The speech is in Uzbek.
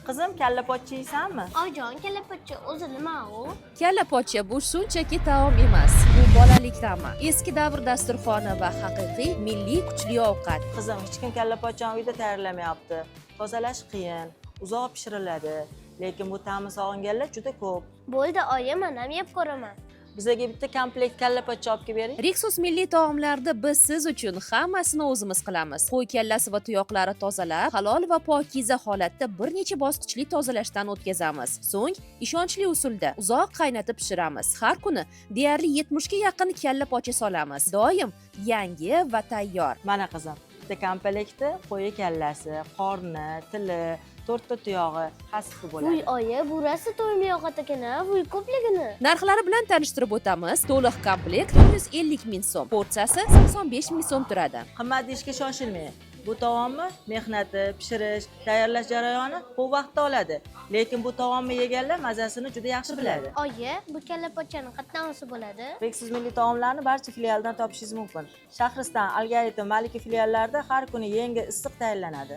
Qizim, kalla pochcha yeysanmi? Oyijon, kalla pochcha o'zi nima u? Kalla pochcha bu shunchaki taom emas. Bu bolalik ta'mi, eski davr dasturxoni va haqiqiy milliy kuchli ovqat. Qizim, hech kim kalla pochchani uyda tayyorlamayapti. Tozalash qiyin, uzoq pishiriladi. Lekin bu ta'mni sog'inganlar juda ko'p. Bo'ldi oyi, man ham yeb ko'raman. Bizga bitta komplekt kalla pochcha olib kelib bering. Rixos milliy taomlarda biz siz uchun hammasini o'zimiz qilamiz. Qo'y kallasi va tuyoqlari tozalab, halol va pokiza holatda bir necha bosqichli tozalashdan o'tkazamiz. So'ng ishonchli usulda uzoq qaynatib pishiramiz. Har kuni deyarli 70 ga yaqin kalla pochcha solamiz. Doim yangi va tayyor. Mana qizim, bitta komplektda qo'yi kallasi, qorni, tili, to'rtta tuyog'i, hasfi Vuy bo'ladi. oyi, bu rosa to'yimli ovqat ekan a, vuy ko'pligini. Narxlari bilan tanishtirib o'tamiz. To'liq komplekt 450 ming so'm, porsiyasi 85 ming so'm turadi. Qimmat deyishga shoshilmang. Bu taomni mehnati, pishirish, tayyorlash jarayoni ko'p vaqtni oladi. Lekin bu taomni yeganlar mazasini juda yaxshi biladi. Oyi, bu kalla pochchani qayerdan olsa bo'ladi? Rixos milliy taomlarni barcha filialdan topishingiz mumkin. Shahriston, Algoritm, Malika filiallarida har kuni yangi issiq tayyorlanadi.